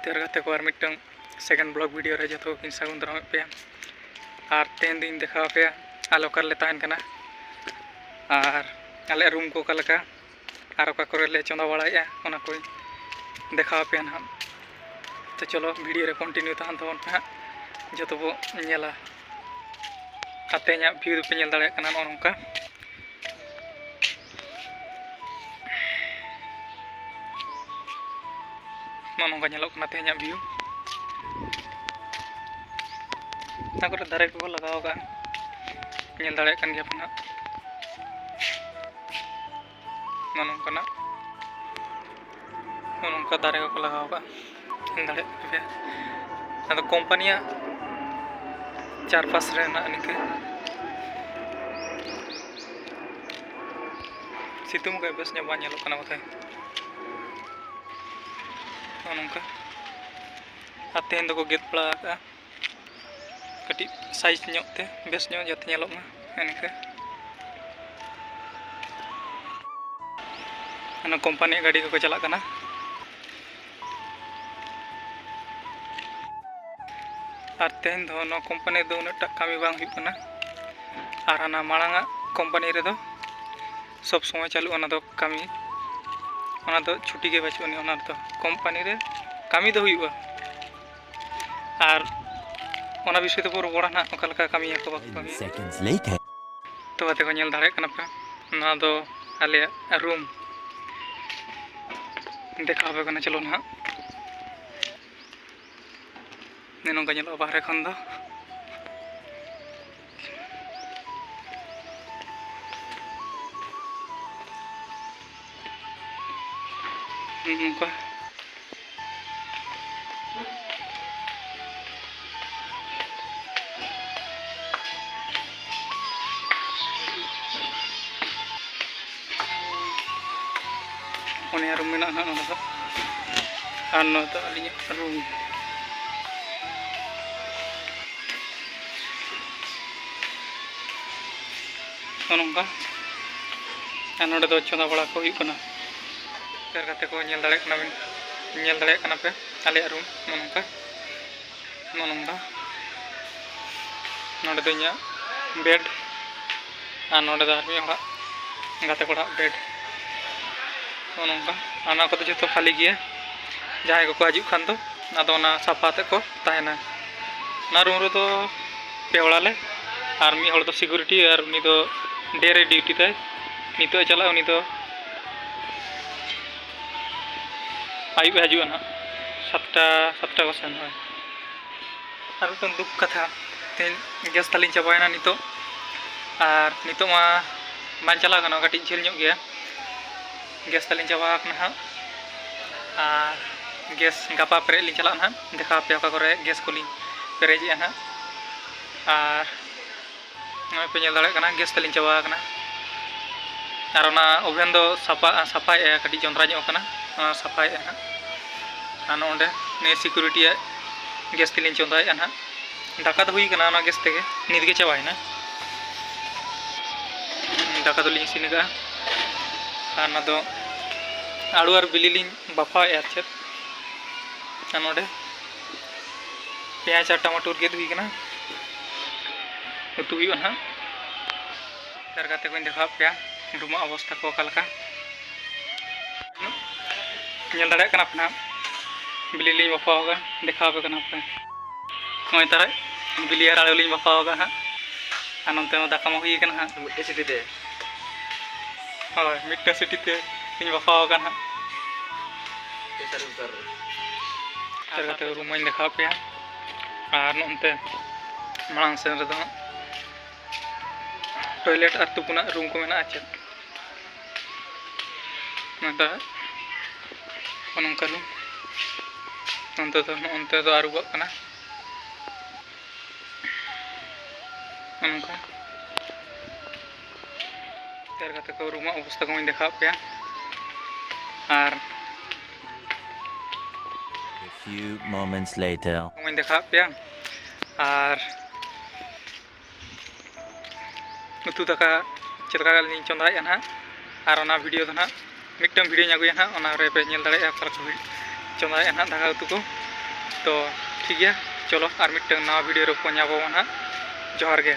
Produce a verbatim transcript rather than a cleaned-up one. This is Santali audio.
ᱛᱮᱨ ᱜᱟᱛᱮ ᱠᱚ, ᱟᱨ ᱢᱤᱫᱴᱟᱝ second vlog video ᱨᱮ ᱡᱚᱛᱚ ᱠᱚᱧ ᱥᱟᱹᱜᱩᱱ ᱫᱟᱨᱟᱢᱮᱫ ᱯᱮᱭᱟ᱾ ᱟᱨ ᱛᱮᱦᱮᱧ ᱫᱚᱧ ᱫᱮᱠᱷᱟᱣ ᱟᱯᱮᱭᱟ ᱟᱞᱮ ᱚᱠᱟ ᱨᱮᱞᱮ ᱛᱟᱦᱮᱱ ᱠᱟᱱᱟ ᱟᱨ ᱟᱞᱮᱭᱟᱜ room ᱠᱚ ᱚᱠᱟ ᱞᱮᱠᱟ ᱟᱨ ᱚᱠᱟ ᱠᱚᱨᱮ ᱞᱮ ᱪᱚᱸᱫᱟ ᱵᱟᱲᱟᱭᱮᱫᱼᱟ, ᱚᱱᱟ ᱠᱚᱧ ᱫᱮᱠᱷᱟᱣ ᱟᱯᱮᱭᱟ ᱱᱟᱦᱟᱜ᱾ ᱛᱚ ᱪᱚᱞᱚ, video ᱨᱮ continue ᱛᱟᱦᱮᱱ ᱛᱟᱵᱚᱱ ᱯᱮ ᱦᱟᱸᱜ, ᱡᱚᱛᱚ ᱵᱚ ᱧᱮᱞᱟ᱾ ᱟᱨ ᱛᱮᱦᱮᱧᱟᱜ view ᱫᱚᱯᱮ ᱧᱮᱞ ᱫᱟᱲᱮᱭᱟᱜ ᱠᱟᱱᱟ ᱱᱚᱜᱼᱚ ᱱᱚᱝᱠᱟ᱾ ᱱᱚᱜᱼᱚ ᱱᱚᱝᱠᱟ ᱧᱮᱞᱚᱜ ᱠᱟᱱᱟ ᱛᱮᱦᱮᱧᱟᱜ view᱾ ᱚᱱᱟ ᱠᱚᱨᱮ ᱫᱟᱨᱮ ᱠᱚᱠᱚ ᱞᱟᱜᱟᱣ ᱟᱠᱟᱫᱼᱟ, ᱧᱮᱞ ᱫᱟᱲᱮᱭᱟᱜ ᱠᱟᱱ ᱜᱮᱭᱟ ᱯᱮ ᱱᱟᱦᱟᱜ᱾ ᱱᱚᱜᱼᱚ ᱱᱚᱝᱠᱟᱱᱟᱜ, ᱱᱚᱜᱼᱚ ᱱᱚᱝᱠᱟ ᱫᱟᱨᱮ ᱠᱚᱠᱚ ᱞᱟᱜᱟᱣ ᱟᱠᱟᱫᱼᱟ, ᱧᱮᱞ ᱫᱟᱲᱮᱭᱟᱜ ᱠᱟᱱ ᱜᱮᱭᱟ᱾ ᱟᱫᱚ ᱠᱳᱢᱯᱟᱱᱤᱭᱟᱜ ᱪᱟᱨᱯᱟᱥ ᱨᱮ ᱦᱮᱱᱟᱜᱼᱟ ᱱᱤᱝᱠᱟᱹ᱾ ᱥᱤᱛᱩᱝ ᱠᱷᱟᱡ ᱵᱮᱥ ᱧᱚᱜ ᱵᱟᱝ ᱧᱮᱞᱚᱜ ᱠᱟᱱᱟ ᱵᱚᱛᱷᱮ᱾ ᱱᱚᱜᱼᱚ ᱱᱚᱝᱠᱟ᱾ ᱟᱨ ᱛᱮᱦᱮᱧ ᱫᱚᱠᱚ ᱜᱮᱫ ᱵᱟᱲᱟ ᱟᱠᱟᱫᱼᱟ ᱠᱟᱹᱴᱤᱡ size ᱧᱚᱜ ᱛᱮ, ᱵᱮᱥ ᱧᱚᱜ ᱡᱟᱛᱮ ᱧᱮᱞᱚᱜ ᱢᱟ, ᱤᱱᱠᱟᱹ᱾ ᱚᱱᱟ ᱠᱳᱢᱯᱟᱱᱤᱭᱟᱜ ᱜᱟᱹᱰᱤ ᱠᱚᱠᱚ ᱪᱟᱞᱟᱜ ᱠᱟᱱᱟ᱾ ᱟᱨ ᱛᱮᱦᱮᱧ ᱫᱚ ᱱᱚᱣᱟ ᱠᱳᱢᱯᱟᱱᱤ ᱨᱮᱫᱚ ᱩᱱᱟᱹᱜ ᱴᱟ ᱠᱟᱹᱢᱤ ᱵᱟᱝ ᱦᱩᱭᱩᱜ ᱠᱟᱱᱟ᱾ ᱟᱨ ᱦᱟᱱᱟ ᱢᱟᱲᱟᱝᱟᱜ ᱠᱳᱢᱯᱟᱱᱤ ᱨᱮᱫᱚ ᱥᱚᱵ ᱥᱚᱢᱚᱭ ᱪᱟᱹᱞᱩᱜᱼᱟ ᱚᱱᱟ ᱫᱚ ᱠᱟᱹᱢᱤ, ᱚᱱᱟ ᱫᱚ ᱪᱷᱩᱴᱤ ᱜᱮ ᱵᱟᱹᱪᱩᱜ ᱟᱹᱱᱤᱡ᱾ ᱚᱱᱟ ᱨᱮᱫᱚ ᱠᱳᱢᱯᱟᱱᱤ ᱨᱮ ᱠᱟᱹᱢᱤ ᱫᱚ ᱦᱩᱭᱩᱜᱼᱟ᱾ ᱟᱨ ᱚᱱᱟ ᱵᱤᱥᱚᱭ ᱛᱮᱵᱚ ᱨᱚᱯᱚᱲᱟ ᱱᱟᱦᱟᱜ, ᱚᱠᱟ ᱞᱮᱠᱟ ᱠᱟᱹᱢᱤᱭᱟᱠᱚ ᱵᱟᱠᱚ ᱠᱟᱹᱢᱤᱭᱟ᱾ Seconds later. ᱛᱚ ᱜᱟᱛᱮ ᱠᱚ, ᱧᱮᱞ ᱫᱟᱲᱮᱭᱟᱜ ᱠᱟᱱᱟ ᱯᱮ, ᱱᱚᱣᱟ ᱫᱚ ᱟᱞᱮᱭᱟᱜ room᱾ ᱫᱮᱠᱷᱟᱣ ᱟᱯᱮ ᱠᱟᱱᱟ, ᱪᱚᱞᱚ ᱱᱟᱦᱟᱜ᱾ ᱱᱚᱜᱼᱚ ᱱᱚᱝᱠᱟ ᱧᱮᱞᱚᱜᱼᱟ ᱵᱟᱦᱨᱮ ᱠᱷᱚᱱ ᱫᱚ᱾ ᱱᱚᱜᱼᱚ ᱱᱚᱝᱠᱟ᱾ ᱯᱩᱱᱭᱟ room ᱢᱮᱱᱟᱜᱼᱟ ᱱᱟᱦᱟᱜ ᱱᱚᱰᱮ ᱫᱚ᱾ ᱟᱨ ᱱᱚᱣᱟ ᱫᱚ ᱟᱹᱞᱤᱧᱟᱜ room᱾ ᱱᱚᱜᱼᱚ ᱱᱚᱝᱠᱟ᱾ ᱟᱨ ᱱᱚᱰᱮ ᱫᱚ ᱪᱚᱸᱫᱟ ᱵᱟᱲᱟ ᱠᱚ ᱦᱩᱭᱩᱜ ᱠᱟᱱᱟ᱾ ᱥᱮᱨ ᱜᱟᱛᱮ ᱠᱚ, ᱧᱮᱞ ᱫᱟᱲᱮᱭᱟᱜ ᱠᱟᱱᱟ ᱵᱤᱱ, ᱧᱮᱞ ᱫᱟᱲᱮᱭᱟᱜ ᱠᱟᱱᱟ ᱯᱮ᱾ ᱟᱞᱮᱭᱟᱜ ᱨᱩᱢ ᱱᱚᱜᱼᱚ ᱱᱚᱝᱠᱟ, ᱱᱚᱜᱼᱚ ᱱᱚᱝᱠᱟ᱾ ᱱᱚᱰᱮ ᱫᱚ ᱤᱧᱟᱹᱜ ᱵᱮᱰ ᱟᱨ ᱱᱚᱰᱮ ᱫᱚ ᱟᱨ ᱢᱤᱫ ᱦᱚᱲᱟᱜ, ᱜᱟᱛᱮ ᱠᱚᱲᱟᱣᱟᱜ ᱵᱮᱰ᱾ ᱱᱚᱜᱼᱚ ᱱᱚᱝᱠᱟ᱾ ᱟᱨ ᱚᱱᱟ ᱠᱚᱫᱚ ᱡᱚᱛᱚ ᱠᱷᱟᱹᱞᱤ ᱜᱮᱭᱟ᱾ ᱡᱟᱦᱟᱸᱭ ᱠᱚᱠᱚ ᱦᱤᱡᱩᱜ ᱠᱷᱟᱱ ᱫᱚ ᱟᱫᱚ ᱚᱱᱟ ᱥᱟᱯᱷᱟ ᱟᱛᱮᱫ ᱠᱚ ᱛᱟᱦᱮᱱᱟ᱾ ᱚᱱᱟ ᱨᱩᱢ ᱨᱮᱫᱚ ᱯᱮ ᱦᱚᱲᱟᱞᱮ, ᱟᱨ ᱢᱤᱫ ᱦᱚᱲ ᱫᱚ ᱥᱤᱠᱩᱨᱤᱴᱤ, ᱟᱨ ᱩᱱᱤ ᱫᱚ ᱰᱮ ᱨᱮ ᱰᱤᱭᱩᱴᱤ ᱛᱟᱭ᱾ ᱱᱤᱛᱚᱜ ᱮ ᱪᱟᱞᱟᱜᱼᱟ, ᱩᱱᱤ ᱫᱚ ᱟᱹᱭᱩᱵ ᱮ ᱦᱤᱡᱩᱜᱼᱟ ᱱᱟᱦᱟᱜ, ᱥᱟᱛᱴᱟ, ᱥᱟᱛᱴᱟ ᱠᱚ ᱥᱮᱱ᱾ ᱦᱳᱭ᱾ ᱟᱨ ᱢᱤᱫᱴᱟᱝ ᱫᱩᱠ ᱠᱟᱛᱷᱟ, ᱛᱮᱦᱮᱧ ᱜᱮᱥ ᱛᱟᱹᱞᱤᱧ ᱪᱟᱵᱟᱭᱮᱱᱟ ᱱᱤᱛᱚᱜ, ᱟᱨ ᱱᱤᱛᱚᱜ ᱢᱟ ᱵᱟᱝ ᱪᱟᱞᱟᱣ ᱜᱟᱱᱚᱜᱼᱟ, ᱠᱟᱹᱴᱤᱡ ᱡᱷᱟᱹᱞ ᱧᱚᱜ ᱜᱮᱭᱟ᱾ ᱜᱮᱥ ᱛᱟᱹᱞᱤᱧ ᱪᱟᱵᱟ ᱟᱠᱟᱱᱟ ᱦᱟᱸᱜ, ᱟᱨ ᱜᱮᱥ ᱜᱟᱯᱟ ᱯᱮᱨᱮᱡ ᱞᱤᱧ ᱪᱟᱞᱟᱜᱼᱟ ᱱᱟᱦᱟᱜ, ᱫᱮᱠᱷᱟᱣ ᱟᱯᱮᱭᱟ ᱚᱠᱟ ᱠᱚᱨᱮ ᱜᱮᱥ ᱠᱚᱞᱤᱧ ᱯᱮᱨᱮᱡᱮᱜᱼᱟ ᱱᱟᱦᱟᱜ᱾ ᱟᱨ ᱱᱚᱜᱼᱚᱭ ᱯᱮ ᱧᱮᱞ ᱫᱟᱲᱮᱭᱟᱜ ᱠᱟᱱᱟ, ᱜᱮᱥ ᱛᱟᱹᱞᱤᱧ ᱪᱟᱵᱟ ᱟᱠᱟᱱᱟ᱾ ᱟᱨ ᱚᱱᱟ ᱳᱵᱷᱮᱱ ᱫᱚ ᱥᱟᱯᱷᱟ, ᱥᱟᱯᱷᱟᱭᱮᱫᱼᱟ, ᱠᱟᱹᱴᱤᱡ ᱡᱚᱸᱫᱽᱨᱟ ᱧᱚᱜ ᱟᱠᱟᱱᱟ, ᱚᱱᱟ ᱥᱟᱯᱷᱟᱭᱮᱫᱼᱟ ᱦᱟᱸᱜ᱾ ᱟᱨ ᱱᱚᱜᱼᱚᱸᱰᱮ ᱱᱤᱭᱟᱹ ᱥᱤᱠᱩᱨᱤᱴᱤᱭᱟᱜ ᱜᱮᱥ ᱛᱮᱞᱤᱧ ᱪᱚᱸᱫᱟᱭᱮᱫᱼᱟ ᱱᱟᱦᱟᱜ᱾ ᱫᱟᱠᱟ ᱫᱚ ᱦᱩᱭ ᱠᱟᱱᱟ, ᱚᱱᱟ ᱜᱮᱥ ᱛᱮᱜᱮ ᱱᱤᱛ ᱜᱮ ᱪᱟᱵᱟᱭᱮᱱᱟ᱾ ᱫᱟᱠᱟ ᱫᱚᱞᱤᱧ ᱤᱥᱤᱱ ᱟᱠᱟᱫᱼᱟ᱾ ᱟᱨ ᱚᱱᱟ ᱫᱚ ᱟᱹᱞᱩ ᱟᱨ ᱵᱤᱞᱤ ᱞᱤᱧ ᱵᱟᱯᱷᱟᱣᱮᱫᱼᱟ ᱟᱨ ᱪᱮᱫ᱾ ᱟᱨ ᱱᱚᱰᱮ ᱯᱮᱸᱭᱟᱡᱽ ᱟᱨ ᱴᱟᱢᱟᱴᱩᱨ ᱜᱮᱫ ᱦᱩᱭ ᱠᱟᱱᱟ, ᱩᱛᱩ ᱦᱩᱭᱩᱜᱼᱟ ᱱᱟᱦᱟᱜ᱾ ᱟᱨ ᱜᱟᱛᱮ ᱠᱚᱧ ᱫᱮᱠᱷᱟᱣᱟᱫ ᱯᱮᱭᱟ ᱨᱩᱢᱟᱜ ᱚᱵᱚᱥᱛᱷᱟ ᱠᱚ ᱚᱠᱟ ᱞᱮᱠᱟ᱾ ᱧᱮᱞ ᱫᱟᱲᱮᱭᱟᱜ ᱠᱟᱱᱟ ᱯᱮ ᱱᱟᱦᱟᱜ, ᱵᱤᱞᱤ ᱞᱤᱧ ᱵᱟᱯᱷᱟᱣ ᱟᱠᱟᱫᱼᱟ, ᱫᱮᱠᱷᱟᱣ ᱟᱯᱮ ᱠᱟᱱᱟ ᱯᱮ᱾ ᱱᱚᱜᱼᱚᱭ ᱛᱟᱦᱚᱞᱮ ᱵᱤᱞᱤ ᱟᱨ ᱟᱹᱞᱩ ᱞᱤᱧ ᱵᱟᱯᱷᱟᱣ ᱟᱠᱟᱫᱼᱟ ᱦᱟᱸᱜ, ᱟᱨ ᱱᱚᱱᱛᱮ ᱢᱟ ᱫᱟᱠᱟ ᱢᱟ ᱦᱩᱭ ᱟᱠᱟᱱᱟ ᱦᱟᱸᱜ᱾ ᱢᱤᱫᱴᱮᱡ ᱥᱤᱴᱤ ᱛᱮ᱾ ᱦᱳᱭ, ᱢᱤᱫᱴᱮᱱ ᱥᱤᱴᱤ ᱛᱮ ᱞᱤᱧ ᱵᱟᱯᱷᱟᱣ ᱟᱠᱟᱱᱟ ᱦᱟᱸᱜ᱾ ᱯᱮᱥᱟᱨ ᱠᱩᱠᱟᱨ ᱨᱮ᱾ ᱯᱮᱥᱟᱨ ᱠᱩᱠᱟᱨ ᱨᱮ᱾ ᱨᱩᱢ ᱢᱟᱧ ᱫᱮᱠᱷᱟᱣ ᱟᱯᱮᱭᱟ, ᱟᱨ ᱱᱚᱱᱛᱮ ᱢᱟᱲᱟᱝ ᱥᱮᱱ ᱨᱮᱫᱚ ᱦᱟᱸᱜ ᱴᱚᱭᱞᱮᱴ ᱟᱨ ᱛᱩᱯᱩᱱᱟᱜ ᱨᱩᱢ ᱠᱚ ᱢᱮᱱᱟᱜᱼᱟ ᱪᱮᱫ᱾ ᱱᱚᱝᱠᱟ, ᱱᱚᱜᱼᱚ ᱱᱚᱝᱠᱟ ᱨᱩᱢ᱾ ᱱᱚᱱᱛᱮ ᱫᱚ, ᱱᱚᱜᱼᱚ ᱱᱚᱱᱛᱮ ᱫᱚ ᱟᱹᱨᱩᱵᱟᱜ ᱠᱟᱱᱟ᱾ ᱱᱚᱜᱼᱚ ᱱᱚᱝᱠᱟ᱾ ᱛᱮᱭᱟᱨ ᱠᱟᱛᱮ ᱠᱚ ᱨᱩᱢᱟᱜ ᱚᱵᱚᱥᱛᱟ ᱠᱚᱧ ᱫᱮᱠᱷᱟᱣᱟᱫ ᱯᱮᱭᱟ᱾ ᱟᱨ A few moments later. ᱠᱚᱧ ᱫᱮᱠᱷᱟᱣᱟᱫ ᱯᱮᱭᱟ᱾ ᱟᱨ ᱩᱛᱩ ᱫᱟᱠᱟ ᱪᱮᱫ ᱞᱮᱠᱟ ᱞᱤᱧ ᱪᱚᱸᱫᱟᱭᱮᱫᱼᱟ ᱱᱟᱦᱟᱜ, ᱟᱨ ᱚᱱᱟ ᱵᱷᱤᱰᱤᱭᱳ ᱫᱚ ᱱᱟᱦᱟᱜ ᱢᱤᱫᱴᱟᱝ ᱵᱷᱤᱰᱤᱭᱳᱧ ᱟᱹᱜᱩᱭᱟ ᱱᱟᱦᱟᱜ, ᱚᱱᱟ ᱨᱮ ᱯᱮ ᱧᱮᱞ ᱫᱟᱲᱮᱭᱟᱜᱼᱟ ᱚᱠᱟ ᱞᱮᱠᱟ ᱵᱷᱤ-, ᱪᱚᱸᱫᱟᱭᱮᱫᱼᱟ ᱱᱟᱦᱟᱜ ᱫᱟᱠᱟ ᱩᱛᱩ ᱠᱚ᱾ ᱛᱚ ᱴᱷᱤᱠ ᱜᱮᱭᱟ, ᱪᱚᱞᱚ ᱟᱨ ᱢᱤᱫᱴᱟᱝ ᱱᱟᱣᱟ ᱵᱷᱤᱰᱤᱭᱳ ᱨᱮ ᱧᱟᱯᱟᱢᱟ ᱱᱟᱦᱟᱜ᱾ ᱡᱚᱦᱟᱨ ᱜᱮ᱾